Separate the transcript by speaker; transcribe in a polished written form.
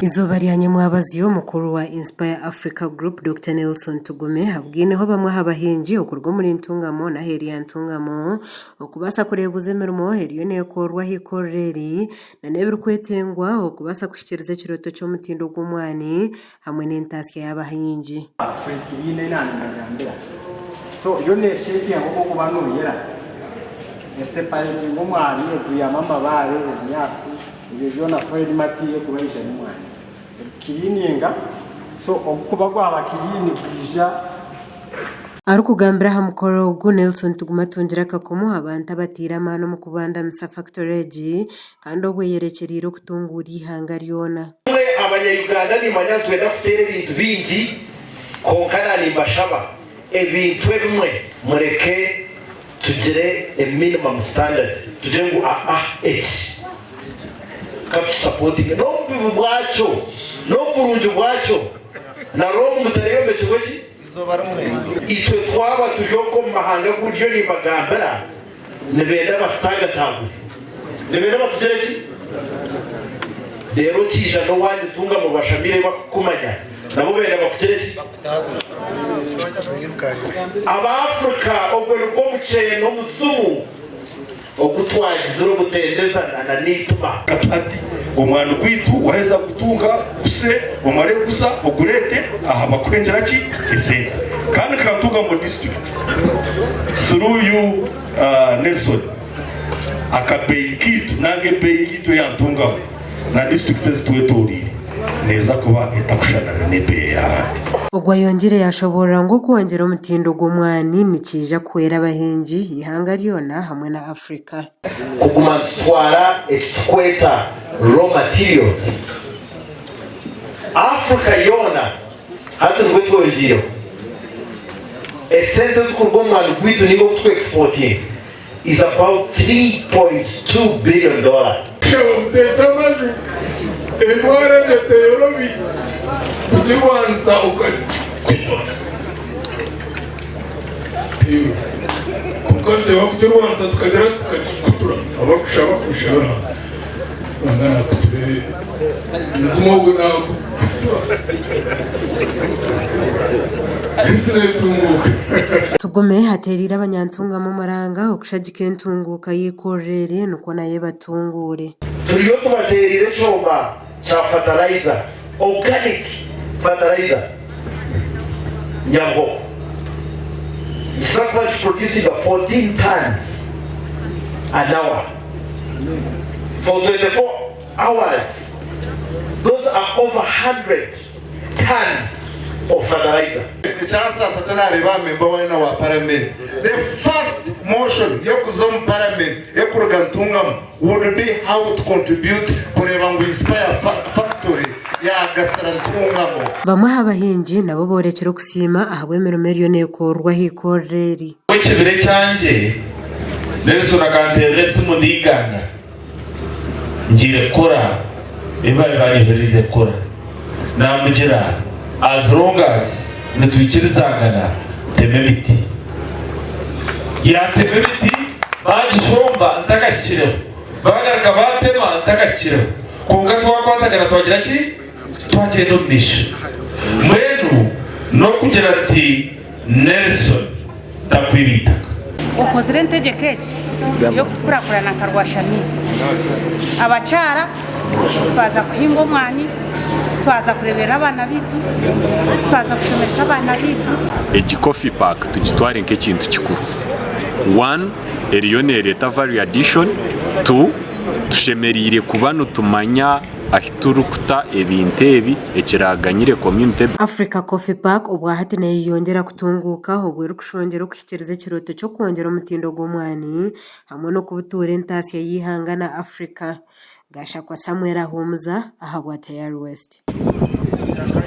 Speaker 1: Eizooba rya nyamwabazyo, Mukuru wa Inspire Africa Group, Dokita Nelson Tugume abwineho bamwe aha bahingi okuruga omuri Ntungamo n'aheeru ya Ntungamo okubaasa kureebuza emirimo eriyo neekorwa aha ikorero eri n'ebirikwetengwa okubaasa kuhikiiriza ekirooto ky'omutindo gw'omwani hamwe n'entaasya y'abahingi.
Speaker 2: So yo neshekinga nkoku okuba noyera eseparatinga omwani egwihamu amabaare, ebinyaatsi ebyo byona foil material ekuba yaija n'omwani ekukiriininga so ogukuba gwaba kiriini gwija.
Speaker 1: Arikugambira aha mukoro ogu, Nelson Tugume atungire akakomo abantu abataire amaani omu kubandamisa fakitori egi kandi obwo eyerekyereire okutunguura eihanga ryona.
Speaker 3: Imwe abanya Uganda nimanya nitwenda kuteera ebintu bingi kwonka na nimbashaba ebintu ebimwe mureke tugire a minimum standard tugire ngu aa eki katukisapotinge n'obubi bwakyo n'oburungi bwakyo na Rome ngu tereyombekirwe ki? Itwe twaba turi okwo omu mahanga agu ndiyo nimbagambira, nibenda batutagatagure. Nibenda batugire ki? Reero okiija n'owaanyu Ntungamo Rwashamire bakukumanya, nabo benda bakugire ki? Abaafrika ogwo nigwo mukyeeno omuzimu ogu twagizire obutendezana na n'eitima.
Speaker 4: Hati omwani gwaitu waheza kutunga guse omare kugusa ogureete aha bakuhengyera ki esente kandi nka Ntungamo district through you Nelson akabeeyi kaitu nanga ebeeyi yaitu eya Ntungamo na districts ezitwetoreire neeza kuba etakushanana n'ebeeyi ey'ahandi.
Speaker 1: Ogu ayongyire yashoboorora ngu okwongyera omutindo gw'omwani nikiija kuhwera abahingi, eihanga ryona hamwe na Africa.
Speaker 3: Kuguma nitutwara eki turikweta raw materials Africa yoona hati nibwo twongyeireho esente ezirikuruga omu mwani gwaitu ninga oku turiku exportinga is about $3.2 billion.
Speaker 5: Kushaba muteekye amaju, endwara egyo teyorobi kugirwanisa okagikuba. Kwonka nitureeba kugirwanisa tukagira tukagikutura abarikushaba mushabe Ruhanga. Ruhanga nakuture omuzimu ogwo nagukutura ensi netunguuka.
Speaker 1: Tugume ateereire abanyantungamo omuranga okushagika entunguuka y'eikorero eri nikwo nayo ebatunguure.
Speaker 3: Turiyo tubateereire ekyoma kya fertilizer, organic fertilizer, Nyabuhoko. Nikiza kuba nikiproducinga 14 tonnes an hour for 24 hours. Those are over 100 tonnes of fertilizer.
Speaker 6: Ekyansaasa tinareeba aha member weena wa parliament. The first motion y'okuza omu parliament ekuruga Ntungamo would be how to contribute kureeba ngu Inspire factory yagasira Ntungamo.
Speaker 1: Bamwe aha bahingi nabo boorekire okusiima ahabw'emirimo eriyo neekorwa aha ikorero eri.
Speaker 7: Ekibira ekyangye, Nelson akanteerera esimu ndi Iganga ngiire kukora ebi baabaire banyohereize kukora. Naamugira as long as nitwikirizangana tema emiti. Yaatema emiti baagishomba ntakahikireho, baagaruka baatema ntakahikireho kwonka twakwatagana twagira ki? Twagyenda omu maisho. Mbwenu n'okugira nti Nelson takwiba eitaka.
Speaker 8: Okozire entegyeka egi ey'okutukurakurana nka Rwashamiri. Abakyara twaza kuhinga omwani, twaza kureberera abaana baitu, twaza kushomesa abaana baitu.
Speaker 9: Egi coffee park tugitware nk'ekintu kikuru. One, eriyo nereeta value addition, two, tushemereire kuba nitumanya ahi turikuta ebintu ebi ekiraganyire community.
Speaker 1: Africa Coffee Park obwahati neyeyongyera kutunguuka obwo erikushongyera okuhikiriza ekirooto ky'okwongyera omutindo gw'omwani hamwe n'okubutuura entaasya y'eihanga na Africa. Gashakwa Samuel ahuumuza ahabwa Tayari West.